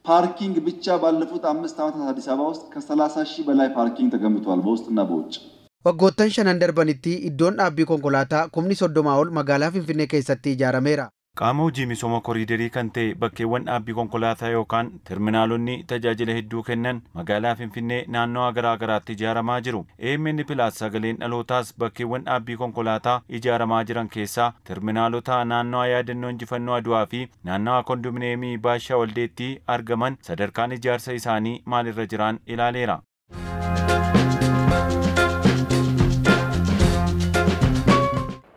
ፓርኪንግ ብቻ ባለፉት 5 ዓመታት አዲስ አበባ ውስጥ ከ30 ሺህ በላይ ፓርኪንግ ተገንብቷል በውስጥና በውጭ። Waggoottan shanan darbanitti iddoon dhaabbii konkolaataa 30,000 ol magaalaa Finfinnee keessatti ijaarameera. Qaama hojii misooma koriidarii kan ta'e bakkeewwan dhaabbii konkolaataa yookaan terminaalonni tajaajila hedduu kennan magaalaa Finfinnee naannoo garaa garaatti ijaaramaa jiru. AMN Plus sagaleen dhalootaas bakkeewwan dhaabbii konkolaataa ijaaramaa jiran keessaa terminaalota naannoo yaadannoo injifannoo Adwaa fi naannoo kondominiyeemii Baashaa Waldeetti argaman sadarkaan ijaarsa isaanii maalirra jiran ilaaleera.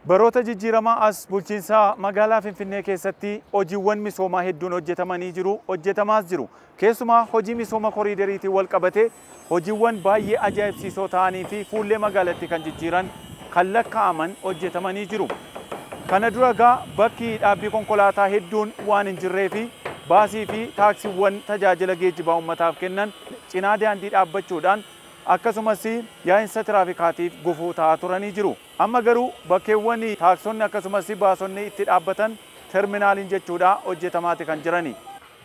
Baroota jijjiiramaa as bulchiinsa magaalaa Finfinnee keessatti hojiiwwan misoomaa hedduun hojjetamanii jiru, hojjetamaas jiru. Keessumaa hojii misooma koriidariitiin wal qabatee hojiiwwan baay'ee ajaa'ibsiisoo ta'anii fi fuullee magaalattii kan jijjiiran kan lakkaa'aman hojjetamanii jiru. Kana dura egaa bakki dhaabbii konkolaataa hedduun waan hin jirree fi baasii fi taaksiiwwan tajaajila geejjibaa uummataaf kennan cinaa daandii dhaabbachuudhaan akkasumas yaa'insa tiraafikaatiif gufuu ta'aa turanii jiru. Amma garuu bakkeewwan taaksonni akkasumas baasonni itti dhaabbatan terminaaliin jechuudha hojjetamaati kan jirani.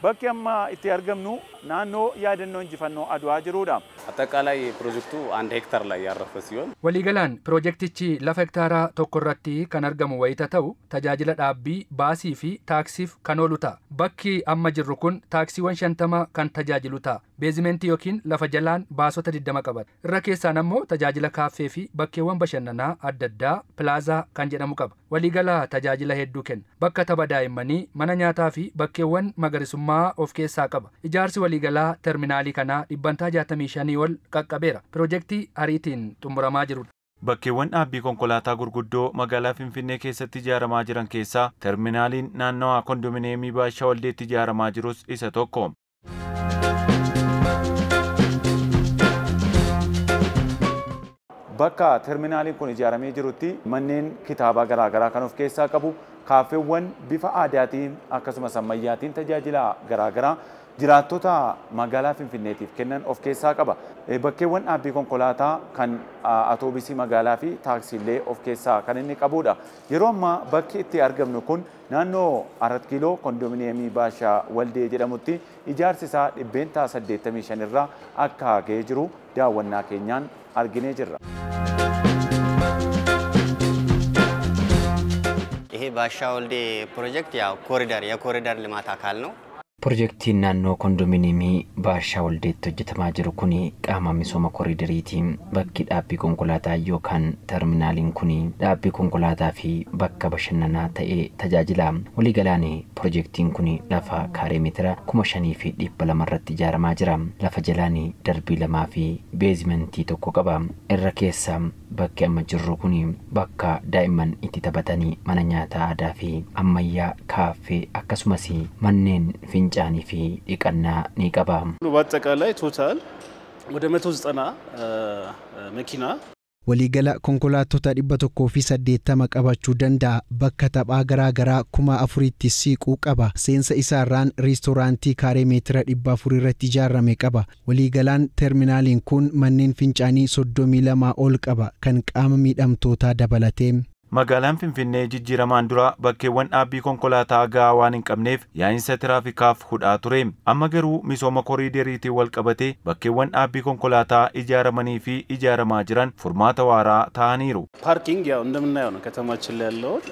Bakki amma itti argamnu naannoo yaadannoo injifannoo Adwaa jirudha. አጠቃላይ ፕሮጀክቱ 1 ሄክታር ላይ ያረፈ ሲሆን Waliigalaan piroojeektichi lafa hektaaraa tokko irratti kan argamu wayita ta'u tajaajila dhaabbii baasii fi taaksiif kan oolu ta'a. Bakki amma jirru kun taaksiiwwan 50 kan tajaajilu ta'a. Beezimentii yookiin lafa jalaan baasota 20 qabata. Irra keessaan ammoo tajaajila kaaffee fi bakkeewwan bashannanaa adda addaa pilaazaa kan jedhamu qaba. Waliigalaa tajaajila hedduu kenna. Bakka tapha daa'immanii, mana nyaataa fi bakkeewwan magariisummaa of keessaa qaba. Ijaarsi waliigalaa terminaalii kanaa 65% ol qaqqabeera. Piroojeektii ariitiin xumuramaa jirudha. Bakkeewwan dhaabbii konkolaataa gurguddoo magaalaa Finfinnee keessatti ijaaramaa jiran keessaa terminaaliin naannawaa kondominiyeemii Baashaa Waldeetti ijaaramaa jirus isa tokko. Bakka terminaaliin kun ijaaramee jirutti manneen kitaabaa garaa garaa kan of keessaa qabu, kaafeewwan bifa aadaatiin akkasumas ammayyaatiin tajaajila garaa garaa jiraattota magaalaa Finfinneetiif kennan of keessaa qaba. Bakkeewwan dhaabbii konkolaataa kan atoobisii magaalaa fi taaksiilee of keessaa kan inni qabudha. Yeroo ammaa bakki itti argamnu kun naannoo 4 kiiloo kondominiyeemii Baashaa Waldee jedhamutti ijaarsi isaa 85% irraa akka ga'ee jiru daawwannaa keenyaan arginee jirra. ይሄ ባሻ ወልዴ ፕሮጀክት ያው ኮሪደር የኮሪደር ልማት አካል ነው። Pirojektiin naannoo kondominiyeemii Baashaa Waldeetti hojjetamaa jiru kun qaama misooma koriidariiti. Bakki dhaabbii konkolaataa yookaan terminaaliin kun dhaabbii konkolaataa fi bakka bashannanaa ta'ee tajaajila. Waliigalaan pirojektiin kun lafa kaaree meetira 5,200 irratti ijaaramaa jira. Lafa jalaan darbii 2 fi beezimentii 1 qaba. Irra keessa bakki amma jirru kun bakka daa'imman itti taphatanii, mana nyaataa aadaa fi ammayyaa, kaaffee akkasumas manneen fincaanii fi dhiqannaa ni qaba. በአጠቃላይ ቶታል ወደ 190 መኪና Waliigala konkolaattota 180 qabachuu danda'a. Bakka taphaa garaa garaa 4,000tti siquu qaba. Seensa isaarraan riistooraantii kaaree meetira 400 irratti ijaarame qaba. Waliigalaan terminaaliin kun manneen fincaanii 32 ol qaba kan qaama miidhamtootaa dabalatee. Magaalaan Finfinnee jijjiiramaan dura bakkeewwan dhaabbii konkolaataa gahaa waan hin qabneef yaa'insa tiraafikaaf hudhaa ture. Amma garuu misooma koriidariitiin wal qabatee bakkeewwan dhaabbii konkolaataa ijaaramanii fi ijaaramaa jiran furmaata waaraa ta'aniiru. ፓርኪንግ ያው እንደምናየው ነው ከተማችን ላይ ያለውን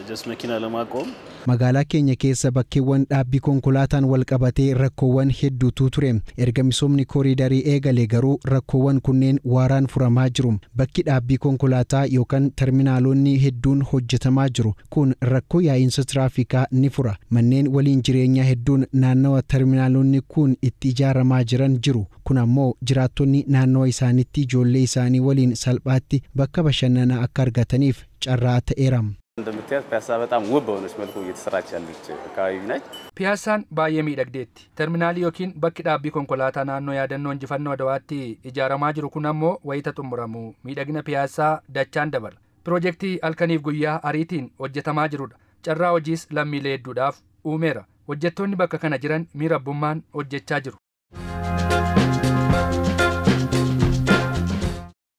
ጀስት መኪና ለማቆም Magaalaa keenya keessa bakkeewwan dhaabbii konkolaataan wal qabatee rakkoowwan hedduutu ture. Erga misoomni koriidarii eegale garuu rakkoowwan kunneen waaraan furamaa jiru. Bakki dhaabbii konkolaataa yookaan terminaalonni hedduun hojjetamaa jiru. Kun rakkoo yaa'insa tiraafikaa ni fura. Manneen waliin jireenyaa hedduun naannawa terminaalonni kun itti ijaaramaa jiran jiru. Kun ammoo jiraattonni naannawa isaaniitti ijoollee isaanii waliin salphaatti bakka bashannanaa akka argataniif carraa ta'eera. እንደምታያት ፒያሳ በጣም ውብ በሆነች መልኩ እየተሰራች ያለች አካባቢ ነች። Piyaasaan baay'ee miidhagdeetti. Terminaalii yookiin bakki dhaabbii konkolaataa naannoo yaadannoo injifannoo Adawaatti ijaaramaa jiru kun ammoo wayita xumuramu miidhagina piyaasaa dachaan dabala. Piroojeektii halkaniif guyyaa ariitiin hojjetamaa jirudha. Carraa hojiis lammiilee hedduudhaaf uumeera. Hojjettoonni bakka kana jiran miira abbummaan hojjechaa jiru.